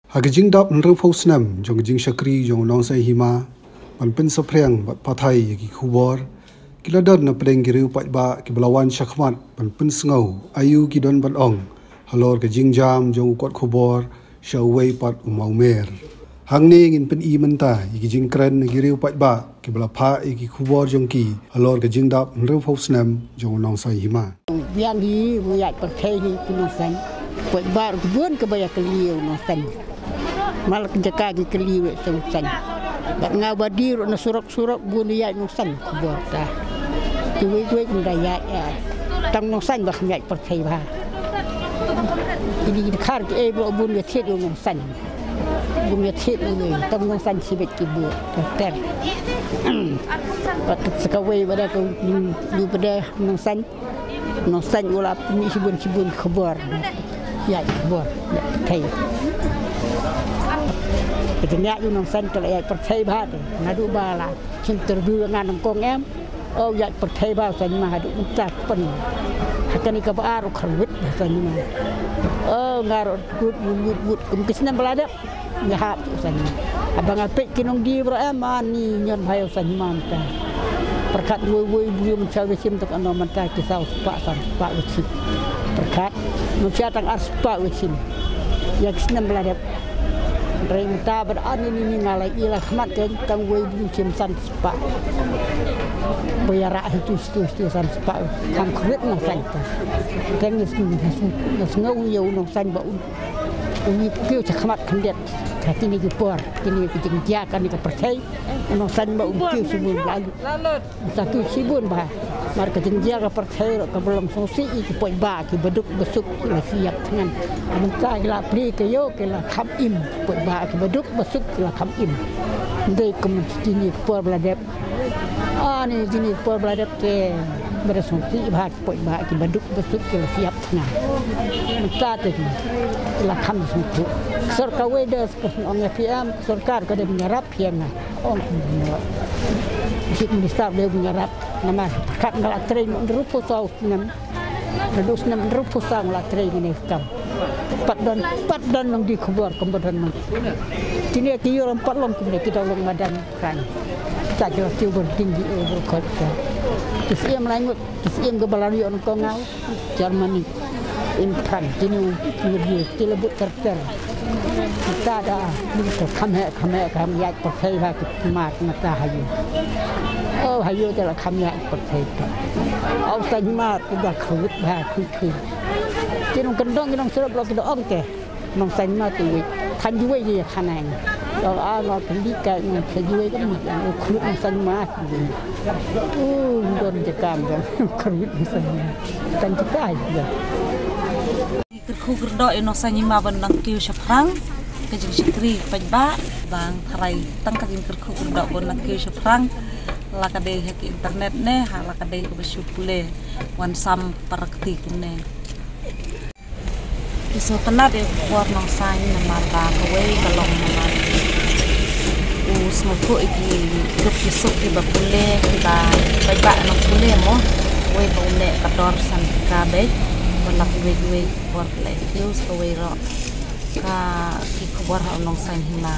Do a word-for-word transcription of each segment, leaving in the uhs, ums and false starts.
Ha ka jingdap hynriewphew snem jong ka jingshakri jong u Nongsaiñ Hima ban pynsaphriang bad pathai ïa ki khubor, ki la don na pdeng ki riew paidbah kiba la wan shakhmat ban pynsngew aïu ki don ban ong halor ka jingjam jong u kot khubor sha uwei pat u mawmer. Hangne ngin pyni mynta ïa ki jingkren na ki riew paidbah kiba la phah ïa ki khubor jong ki halor ka jingdap hynriewphew snem jong u Nongsaiñ Hima. Biang hi, u ïaid pyrthei hi u Nongsaiñ. Paidbah ruh ki bun kiba ïa kylli ïa u Nongsaiñ. Mar la ka jaka ki kylli ïa u Nongsaiñ. Bad nga ba dei ruh na surok surok bun ïaid Nongsaiñ khubor ta. Kiwei kiwei kum da ïaid ïa. Tang Nongsaiñ ba kham ïaid pyrthei bha. Kine ki dkhar kiei baroh bun ïa thied ïa u Nongsaiñ. Bun ïa thied ïa u, tang Nongsaiñ shibit ki bun. Ter ter. Bad sa kawei ba da ka, ba da Nongsaiñ. Nongsaiñ u la pynmih shibun shibun khubor. Ïaid khubor, ïaid pyrthei. Ka jingïaid u Nongsaiñ ka la ïaid pyrthei bha te. Naduh ba la shim interview ïa nga nyngkong em. Oh, ïaid pyrthei bha u Saiñ Hima haduh mynta pyn. Ha kane kaba ar u kyrwit bha u Saiñ Hima. Oh, nga ruh wut wut wut wut kum ki snem ba la dep. Nga hap u Saiñ Hima. Haba nga peit ki nongdie baroh em, ani ñion bha ïa u Saiñ Hima mynta. Pyrkhat wei wei briew mynshuwa ba shim, to katno mynta ki saw spah, san spah ba shim. Pyrkhat mynshuwa tang ar spah ba shim. Ïa ki snem ba la dep. Hynrei mynta bad ani ni ni nga la ïa la khmat kein tang wei briew shim san spah. Ba ïa rah hi tu stu stu san spah. Kham kyrwit Nongsaiñ ta. Tang nga sngew ïa u Nongsaiñ ba un u ïa kiew shakhmat khyndiat. Ha kine ki por, kine ki jingjia kane ka pyrthei. U Nongsaiñ ba un kiew shibun la lut. Sa kiew shibun bha. Mar ka jingjia ka pyrthei ruh kaba long sngewsih ïa ki paidbah kiba duk ba suk ki la shah ïap thngan. Mynta ki la plie ka ïew ki la kham im. Paidbah kiba duk ba suk ki la kham im. Dei kum kine ki por ba la dep. Ani kine ki por ba la dep te ba da sngewsih bha. Paidbah kiba duk ba suk ki la shah ïap thngan. Mynta te ki la kham sngewthuh. Sorkar wei da ong ïa phi em, sorkar ka dei ban ïarap phi em nga. Ong kumno. Chief Minister dei ban ïarap. Namar kat nga la trei hynriewphew saw snem. Naduh snem hynriewphew saw nga la trei kane ka kam. Pat don, pat don nongdie khubor kumba don nong. Kine ki ïoh ram pat long kumne ki dang long madan. Kan. Sa jong ki bor ding di, eh, bor khot ka. Ki siem lai ngut, ki siem ka ba la ïoh nongkong ngaw. Germany. In Fran, kine u, kine u, ki la bud ter ter. Kita da, kita kham heh, kham heh, kham ïaid pyrthei ha ki mar mynta ha ïew. Oh, ha ïew te la kham ïaid pyrthei. Au Saiñ Hima, ki da khuid bha, khuid khuid. Ki nongkyndong, ki nongsyrep, la ki da ong te. Nongsaiñ Hima te wei. Kan ji wei ji khanang. Dol a ngor kan di kai ngor kan ji wei kan mi. Khruit Nongsaiñ Hima te wei. U don je kam don. Khruit Nongsaiñ Hima. Kan ji kai ji. Kyrkhu kyrdoh ïa u Nongsaiñ Hima ban nang kiew shaphrang. Ka jingshakri paidbah bang tharai tang ka jingkyrkhu kyrdoh ban nang kiew shaphrang. La ka dei ha ki internet ne ha la ka dei kaba shu pule wan sam para kti kumne. Ki sngewtynnat ïa ka khubor Nongsaiñ namar ba kawei ka long namar u sngewthuh ïa ki duk ki suk kiba pule kiba paidbah nang pule mo. Kawei ba u neh ka dor san tyngka beit. Ba la kiwei kiwei ki khubor ki la ïa kiew sa kawei ruh ka ki khubor ha u Nongsaiñ Hima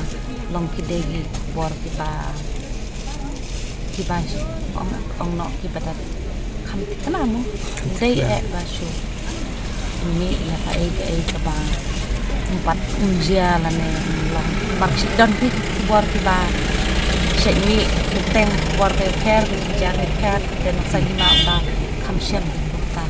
long ki dei ki khubor kiba kiba ong ong noh kiba da kham thikna mo. Dei eh ba shu mih ïa kaei kaei kaba ym pat ym jia lane ym long. Bad shu don ki khubor kiba shu mih ki teng khubor kiba pher ki jia kiba pher. Te Nongsaiñ Hima u ba kham shem ki khubor ta.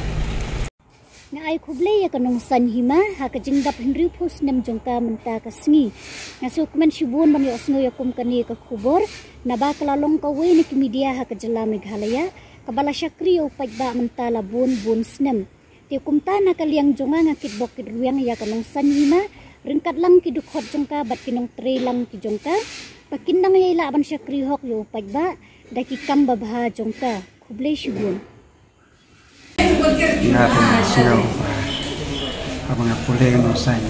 Nga ai khublei ïa ka Nongsaiñ Hima ha ka jingdap hynriewphew snem jong ka mynta ka sngi. Nga sngewkmen shibun ban ïohsngew ïa kum kane ka khubor naba ka la long kawei na ki media ha ka jylla Meghalaya kaba la shakri ïa u paidbah mynta la bun bun snem. Te kumta na ka liang jong nga, nga kitbok kitrwiang ïa ka Nongsaiñ Hima ryngkat lang ki dkhot jong ka bad ki nongtrei lang ki jong ka ba kin nang ïai lah ban shakri hok ïa u paidbah da ki kam babha jong ka. Khublei shibun. Nga te nga sngew ba haba nga pule ïa u Nongsaiñ,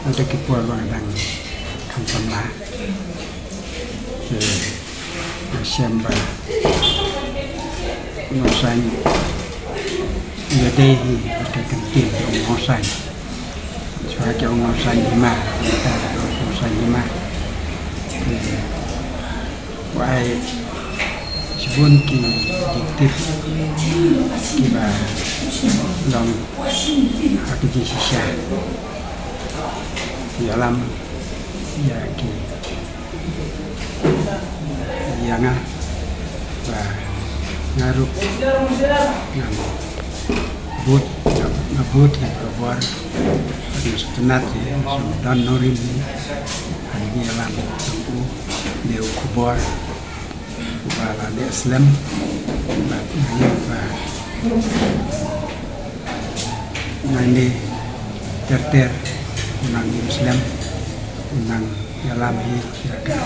hangta ki por ba nga dang kham samla. Te nga shem ba u Nongsaiñ u ïadei hi bad ka kyntien jong u Nongsaiñ. Shuwa ki ong Nongsaiñ Hima, Pynjah ma. Te u ai shibun ki jingtip kiba long ha ka jingshisha. Ïalam ïa ki ïa nga ba nga ruh ngan bud, nga, nga bud ïa ka khubor. Nga sngewtynnat ïa ka don nongrim ha ka jingïalam jong u, ne u khubor uba la leh slem. Bad nga ngeit ba nangne ter ter u nang im slem, u nang ïalam hi ïa ka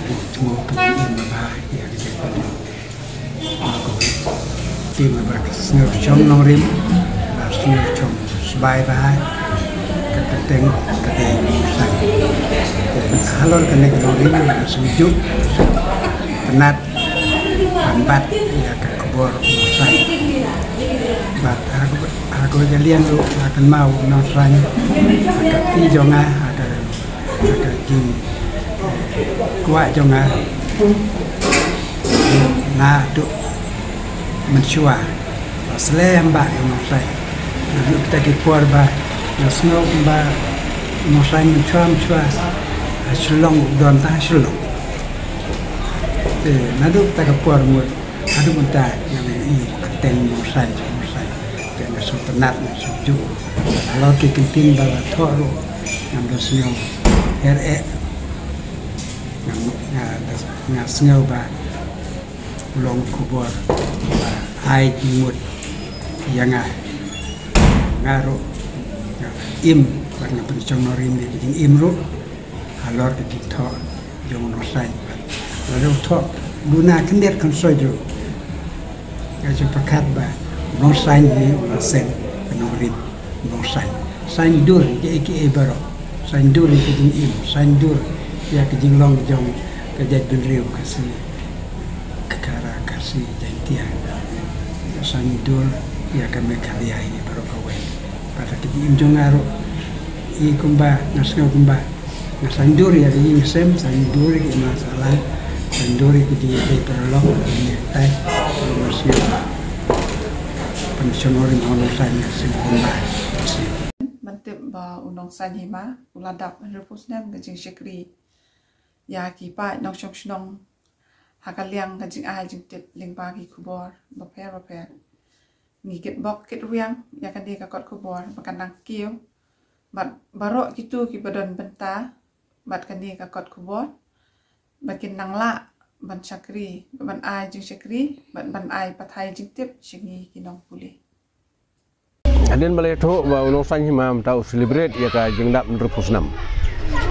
jingthmu ka jingim babha ïa ka jaitbynriew. Te nga ba sngewshong nongrim, ba sngewshong sbai bha, ka kyrteng ka dei u Saiñ. Te halor kane ka nongrim nga sngewjuh, sngewtynnat ban bat ïa ka khubor u Saiñ. Bad ha ka, ha kaba ïa liang ruh nga kynmaw u Nongsaiñ ha ka kti jong nga, ha ka, ha ka jingkwah jong nga. Naduh mynshuwa la slem bha ïa u Nongsaiñ. Naduh kita ki por ba nga sngew ba u Nongsaiñ mynshuwa mynshuwa ha Shillong u don tang ha Shillong. Te naduh kita ki por mut haduh mynta nga la ïohi ka kyrteng Nongsaiñ, Nongsaiñ. Te nga sngewtynnat, nga sngewjuh. Halor ki kyntien ba la thoh ruh ngam da sngew her eh. Nga, nga, nga sngew ba u long u khubor ba ai jingmut ïa nga. Nga ruh nga im bad nga pynshong nongrim ïa ka jingim ruh halor ka jingthoh jong u Nongsaiñ. Bad lada u thoh duna khyndiat khynsoit ruh, nga ju pyrkhat ba u Nongsaiñ hi u la seng ka nongrim. Nong saiñ, saiñ dur ïa kiei kiei baroh. Saiñ dur ïa ka jingim, saiñ dur ïa ka jinglong jong ka jaitbynriew Khasi, ka Khara, Khasi Jaiñtia. Saiñ dur ïa ka Meghalaya hi baroh kawei. Bad ha ka jingim jong nga ruh, i kumba nga sngew kumba nga saiñ dur ïa ka ïing ka sem, saiñ dur ïa ka imlang sahlang, saiñ dur ïa ka jingïadei paralok, ka jingïadei, nga sngew. Pynshong nongrim ha u nongsaiñ, nga sngew kumba. Ban tip ba u nongsaiñ hima u la dap hynriewphew snem ka jingshakri ïa ki paid nongshong shnong ha ka liang ka jingai jingtip lyngba ki khubor bapher bapher. Ngi kitbok kitrwiang ïa kane ka kot khubor ba kan nang kiew bad baroh kito kiba don bynta bad kane ka kot khubor ba kin nang lah ban shakri, ban ai jingshakri bad ban ai pathai jingtip sha ngi ki nongpule. Hadien ba la ïathuh ba u nongsaiñ hima mynta u celebrate ïa ka jingdap hynriewphew snem.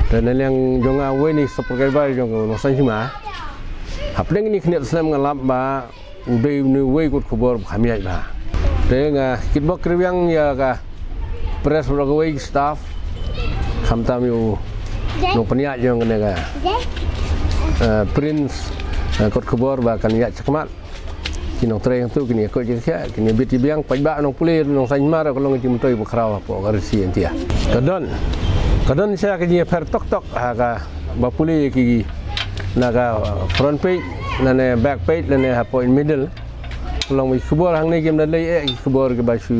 Te na liang jong nga uwei na ki subscriber jong u nongsaiñ hima, hapdeng kine ki khyndiat snem nga lap ba u dei une uwei u kot khubor ba kham ïaid bha. Te nga kitbok kitrwiang ïa ka press baroh kawei, ki staff, khamtam ïa u nongpynïaid jong kane ka, eh, print, eh, kot khubor ba kan ïaid shakhmat. Ki nongtrei hangto kin ïakoit ïakhiah, kin ïabit ïabiang, paidbah nongpule, nongsaiñ hima ruh ka long ka jingmyntoi bakhraw hapoh ka Ri Lajong Jaiñtia. Ka don, ka don shisha ka jingïapher tok tok ha kaba pule ïa ki, na ka front page lane back page lane hapoh in middle. Ka long ba ki khubor hangne kim da leh eh ki khubor kiba shu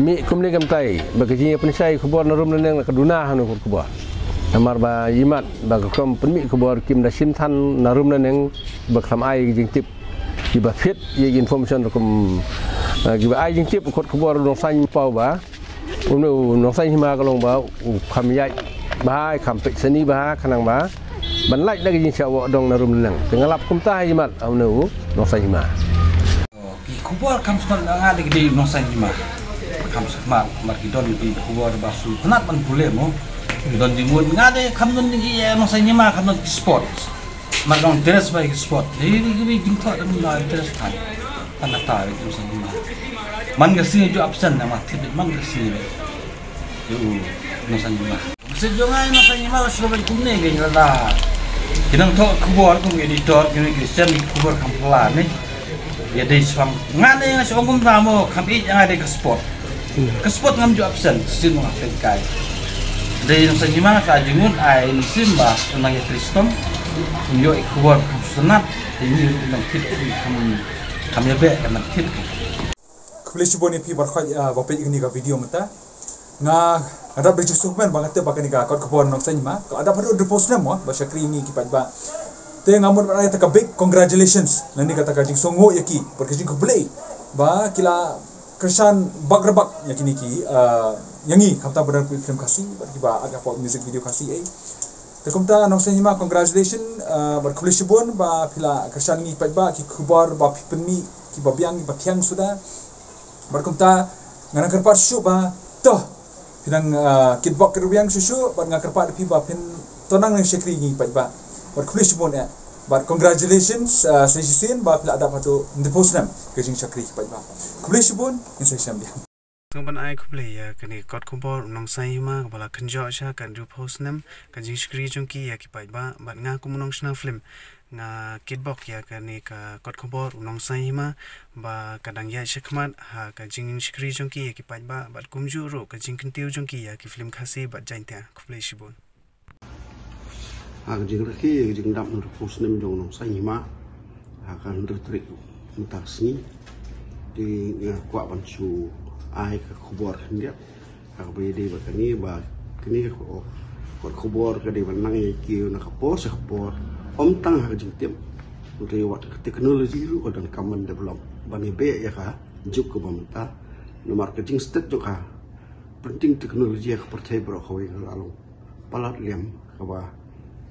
mih kumne kumtai, ba ka jingïapynshai khubor na rum na neng la ka duna ha une u kot khubor. Namar ba imat ba ka rukom pynmih khubor kim da shim than na rum na neng ba khlem ai ka jingtip kiba fit ïa ki information rukom, eh, kiba ai jingtip. U kot khubor u nongsaiñ paw ba une u nongsaiñ hima ka long ba u kham ïaid bha, kham peit sani bha, khnang ba ban lait da ka jingshah wah dong na rum na neng. Te nga lap kumta ha imat une u nongsaiñ hima. Ki khubor kham sngewtynnat nga da ki dei u nongsaiñ hima. Kham sngewtynnat namar ki don ki khubor ba sngewtynnat ban pule mo. Ki don jingmut nga de kham don ki, eh, nongsaiñ hima kham don ki sport. Mar kong interest ba ki sport. Dei dei ki dei jingthoh da mynta interest kan. Kan ata ki nongsaiñ hima. Man ka sngi ju absent na ma tip man ka sngi. Ïa u nongsaiñ hima. Message jong nga ïa u nongsaiñ hima ba shu ban kumne, nga ïa lada ki nongthoh khubor kum editor, ki nong ki send khubor kham phylla ne. Ïa dei shuwa nga ne nga shu ong kumta mo, kham ïeit ïa nga dei ka sport. Ka sport ngam ju absent, shisien nga pynkai. Dei nongsan hima sa jingmut ai mynsiem ba nang ïa Kriston. Ym ïoh i khubor kham sngewtynnat. Te ngi nang thied kham kham ïa beh ka nang thied ka. Khublei shibun ïa phi baroh ba peit ïa kane ka video mynta. Nga nga dap da jingsngewkmen ba nga tip ba kane ka kot khubor nongsan hima ka dap haduh hynriewphew snem mo ba shakri ngi ki paidbah. Te nga mut ba ai ta ka big congratulations lane kata ka jingsngewnguh ïa ki bad ka jingkhublei ba ki la kyrshan bak rebak ïa kine ki, ah, ïa ngi khamtam ba don film Khasi bad kiba ïa pop music video Khasi eh. Te kumta nongsan hima congratulations, ah, bad khublei shibun ba phi la kyrshan ngi paidbah ki khubor ba phi pynmih kiba biang kiba thiang suda. Bad kumta nga nang kyrpad shuh ba to phi nang, ah, kitbok kitrwiang shuh shuh bad nga kyrpad phi ba phin to nang nang shakri ngi paidbah. Bad khublei shibun eh. Bad congratulations, ah, sa shisien ba phi la dap haduh hynriewphew snem ka jingshakri paidbah. Khublei shibun, ngin sa ïashem biang. Nga ban ai khublei ïa kane ka kot khubor u nongsan hima kaba la kynjoh sha ka hynriewphew snem ka jingshakri jong ki ïa ki paidbah bad nga kum u nongshna film nga kitbok ïa kane ka kot khubor u nongsan hima ba ka dang ïaid shakhmat ha ka jingshakri jong ki ïa ki paidbah bad kumjuh ruh ka jingkyntiew jong ki ïa ki film Khasi bad Jaiñtia. Khublei shibun. Ha ka jingrakhe ïa ka jingdap hynriewphew snem jong u nongsan hima ha ka hynriew tarik mynta ka sngi. Te nga kwah ban shu ai ka khubor khyndiat ha kaba ïadei bad kane ba kane ka kot khubor ka dei ban nang ïa ki na ka por sha ka por. Ym tang ha ka jingtip, hynrei wat ka teknoloji ruh ka donkam ban develop ban ïabeh ïa ka juk kaba mynta. Namar ka jingstet jong ka printing technology ha ka pyrthei baroh kawei ka la long palat liam kaba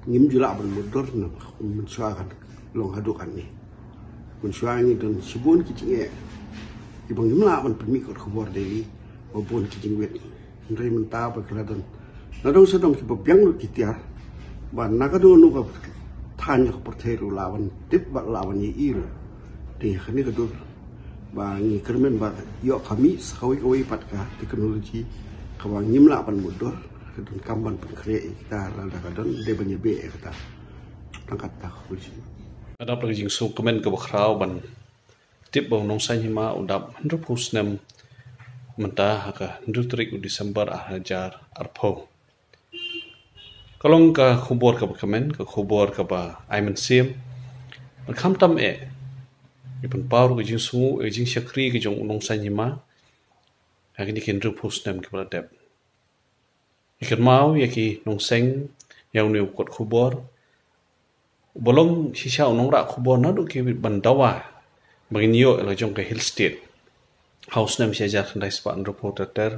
ngim ju lah ban mutdur na mynshuwa kan long haduh katne. Mynshuwa ngi don shibun ki jingeh kiba ngim lah ban pynmih kot khubor daily ba bun ki jingwit. Hynrei mynta ba ki la don na dong sha dong kiba biang lut ki tiar ba na ka dong ka thaiñ ka pyrthei ruh lah ban tip bad lah ban ïohi ruh. Te kane ka dur ba ngi kyrmen ba ïoh ka mih sa kawei kawei pat ka teknoloji kaba ngim lah ban mutdur. Ka donkam ban pynkhreh ïa kita lada ka don dei ban ïabeh ïa kata. Tang kata ka khubor. Nga dap da ka jingsngewkmen kaba khraw ban tip ba u nongsan hima u dap hynriewphew snem mynta ha ka hynriew tarik u December ar hajar arphew. Ka long ka khubor kaba kmen, ka khubor kaba ai mynsiem. Bad khamtam eh ngi pynpaw ruh ka jingsngew, ka jingshakri ka jong u nongsan hima ha kine ki hynriewphew snem kiba la dep. Ngi kynmaw ïa ki nongseng ïa une u kot khubor uba long shisha u nongrah khubor naduh ki ban dawa ba ngin ïoh ïa la ka jong ka Hill State ha u snem shi hajar khyndai spah hynriewphew ter ter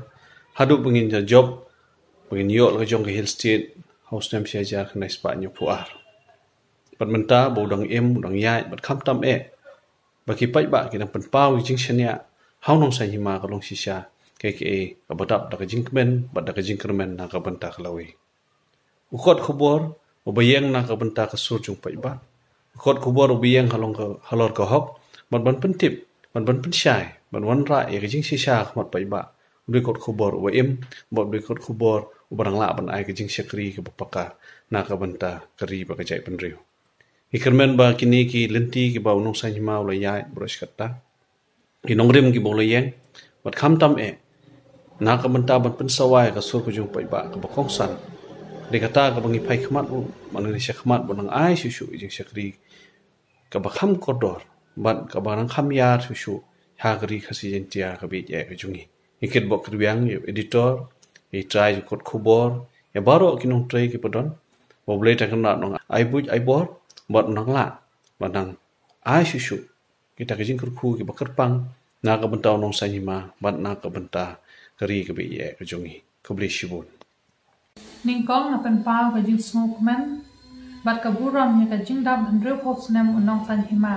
haduh ba ngin ïa jop ba ngin ïoh ïa la ka jong ka Hill State ha u snem shi hajar khyndai spah hynñiewphew ar. Bad mynta ba u dang im, u dang ïaid, bad khamtam eh ba ki paidbah ki dang pynpaw ki jingshaniah ha u nongsan hima ka long shisha kaei kaei kaba dap da ka jingkmen bad da ka jingkyrmen na ka bynta ka lawei. U kot khubor uba ïeng na ka bynta ka sur jong paidbah. U kot khubor uba ïeng halor ka, halor ka hok bad ban pyntip bad ban pynshai bad wanrah ïa ka jingshisha ha khmat paidbah. U dei kot khubor uba im bad u dei kot khubor uba dang lah ban ai ka jingshakri kaba paka na ka bynta ka ri bad ka jaitbynriew. Ngi kyrmen ba kine ki lynti kiba u nongsan hima u la ïaid baroh shi katta, ki nongrim kiba u la ïeng, bad khamtam eh na ka bynta ban pynsawa ïa ka sur ka jong paidbah kaba kongsan. Dei kata kaba ngi phai khmat ruh, ba ngi ri sha khmat ba nang ai shuh shuh jingshakri kaba kham kordor bad kaba nang kham ïar shuh shuh ha ka ri Khasi Jaiñtia kaba ïeit eh ka jong ngi. Ngi kitbok kitrwiang ïa u editor, ïa i trai jong kot khubor, ïa baroh ki nongtrei kiba don. Ba U Blei Trai Kynrad un nang ai buit ai bor bad un nang lah ba nang ai shuh shuh kita ki jingkyrkhu kiba kyrpang na ka bynta u nongsan hima bad na ka bynta ka ri kaba ïeit eh ka jong ngi. Khublei shibun. Nyngkong nga pynpaw ka jingsngewkmen bad ka burom ïa ka jingdap hynriewphew snem u nongsan hima.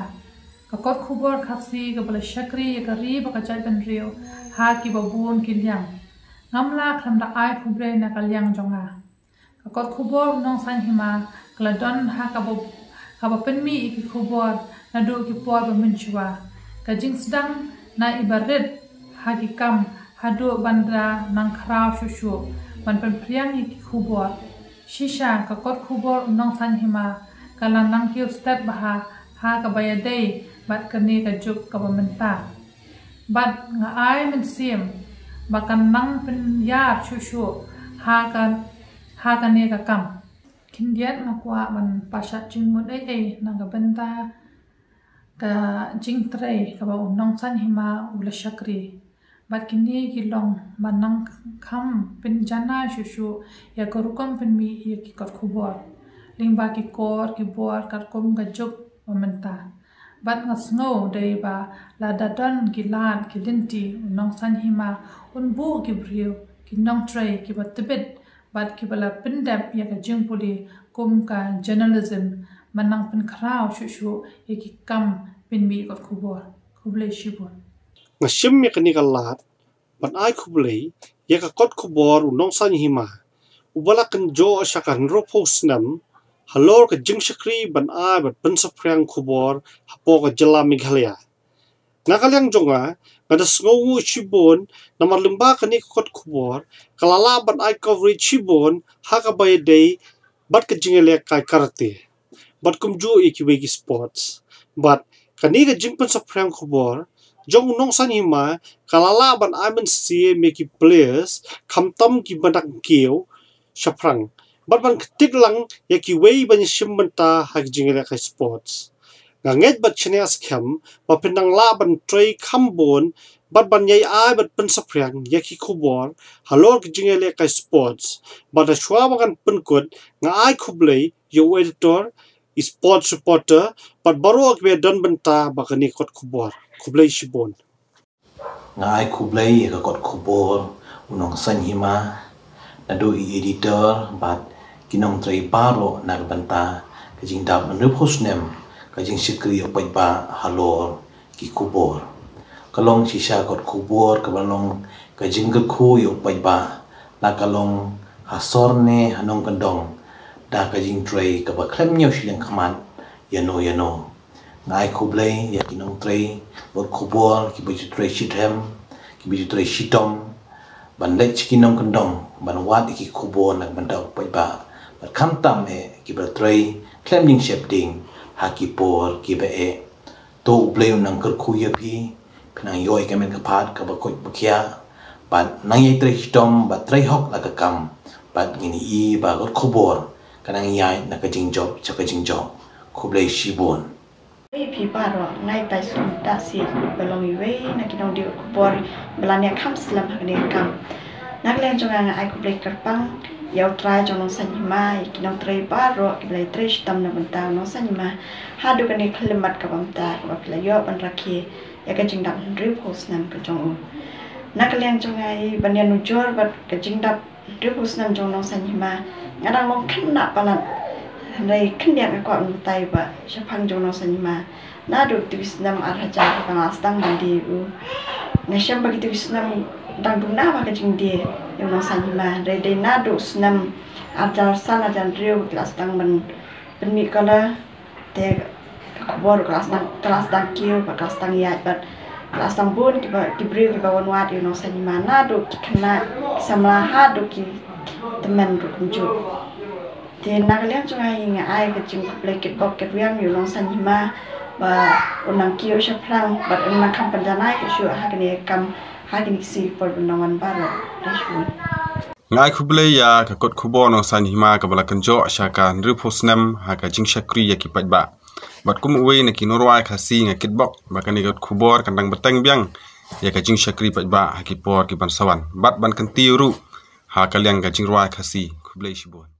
Ka kot khubor Khasi kaba la shakri ïa ka ri bad ka jaitbynriew ha kiba bun ki liang. Ngam lah khlem da ai khublei na ka liang jong nga. Ka kot khubor u nongsan hima ka la don ha kaba, kaba pynmih ïa ki khubor naduh ki por ba mynshuwa. Ka jingsdang na iba rit ha ki kam haduh ban da nang khraw shuh shuh ban pynphriang ïa ki khubor. Shisha ka kot khubor u nongsan hima ka la nang kiew stet bha ha kaba ïadei bad kane ka juk kaba mynta. Bad nga ai mynsiem ba kan nang pynïar shuh shuh ha ka Ha kane ka kam, khyndiat nga kwah ban pynshai jingmut ei ei na ka bynta ka jingtrei kaba u nongsaiñ hima u la shakri. Bad kine ki long ba nang kham pynjanai shuh shuh ïa ka rukom pynmih ïa ki kot khubor lyngba ki kor ki bor katkum ka juk ba mynta. Bad nga sngew dei ba lada don ki lad ki lynti u nongsaiñ hima un buh ki briew ki nongtrei kiba tbit bad kiba la pyndep ïa ka jingpule kum ka journalism, ban nang pynkhraw shuh shuh ïa ki kam pynmih kot khubor. Khublei shibun. Nga shim ïa kane ka lad ban ai khublei ïa ka kot khubor u nongsaiñ hima uba la kynjoh sha ka hynriewphew snem halor ka jingshakri ban ai bad pynsaphriang khubor hapoh ka jylla Meghalaya. Na ka liang jong nga, nga da sngewnguh shibun namar lyngba kane ka kot khubor ka la lah ban ai coverage shibun ha kaba ïadei bad ka jingïalehkai karate bad kumjuh ïa kiwei ki sports. Bad kane ka jingpynsaphriang khubor jong u nongsaiñ hima ka la lah ban ai mynsiem ïa ki players khamtam kiba dang kiew shaphrang bad ban ktik lang ïa kiwei ban ïashim bynta ha ki jingïalehkai sports. Nga ngeit bad shaniah skhem ba phin nang lah ban trei kham bun bad ban ïai ai bad pynsaphriang ïa ki khubor halor ki jingïalehkai sports. Bad da shuwa ba ngan pynkut, nga ai khublei ïa u editor, i sports reporter bad baroh kiba don bynta bad kane ka kot khubor. Khublei shibun. Nga ai khublei ïa ka kot khubor u nongsaiñ hima, naduh i editor bad ki nongtrei baroh na ka bynta ka jingdap hynriewphew snem ka jingshakri ïa u paidbah halor ki khubor. Ka long shisha kot khubor kaba long ka jingkyrkhu ïa u paidbah, la ka long ha sor ne ha nongkyndong, da ka jingtrei kaba khlem ñiew shiliang khmat ïano ïano. Nga ai khublei ïa ki nongtrei kot khubor kiba ju trei shitrhem, kiba ju trei shitom ban leit sha ki nongkyndong ban wad ïa ki khubor na ka bynta u paidbah, bad khamtam eh kiba trei khlem jingsheptieng ha ki por kiba eh. To U Blei un nang kyrkhu ïa phi, phin nang ïoh ïa ka met ka phad kaba koit ba khiah, bad nang ïai trei shitom bad trei hok la ka kam, bad ngin ïohi ba kot khubor ka nang ïaid na ka jingjop sha ka jingjop. Khublei shibun. Ei phi baroh, nga i Taisun Tahsih, ba long iwei na ki nongdie kot khubor ba la ñiah kham slem ha kane ka kam. Na ka liang jong nga, nga ai khublei kyrpang ïa U Trai jong u nongsaiñ hima, ïa ki nongtrei baroh kiba la ïatrei shitom na ka bynta u nongsaiñ hima haduh kane ka khyllipmat kaba mynta kaba phi la ïoh ban rakhe ïa ka jingdap hynriewphew snem ka jong u. Na ka liang jong nga, i ban ïanujor bad ka jingdap hynriewphew snem jong u nongsaiñ hima, nga dang long khynnah palat. Hynrei khyndiat nga kwah ban batai ba shaphang jong u nongsaiñ hima, naduh kito ki snem ar hajar ba nga la sdang ban die ïa u, nga shem ba kito ki snem dang duna bha ka jingdie ïa u nongsaiñ hima. Hynrei dei naduh snem ar hajar san, ar hajar hynriew ba ki la sdang ban pynmih color. Te ka khubor ka la sdang, ka la sdang kiew bad ka la sdang ïaid bad ka la sdang bun kiba, ki briew kiba wan wad ïa u nongsaiñ hima, naduh ki khynnah, ki samla haduh ki tymmen ruh kumjuh. Te na ka liang jong nga, nga ai ka jingkhublei kitbok kitrwiang ïa u nongsaiñ hima ba un nang kiew shaphrang bad un nang kham pynjanai shuh shuh ha kane ka kam, ha kine ki sngi ki por ban nang wan baroh. Khublei shibun. Nga ai khublei ïa ka kot khubor nongsaiñ hima kaba la kynjoh sha ka hynriewphew snem ha ka jingshakri ïa ki paidbah. Bad kum uwei na ki nongrwai Khasi, nga kitbok ba kane ka kot khubor kan dang bteng biang ïa ka jingshakri paidbah ha ki por ki ban sa wan, bad ban kyntiew ruh ha ka liang ka jingrwai Khasi. Khublei shibun.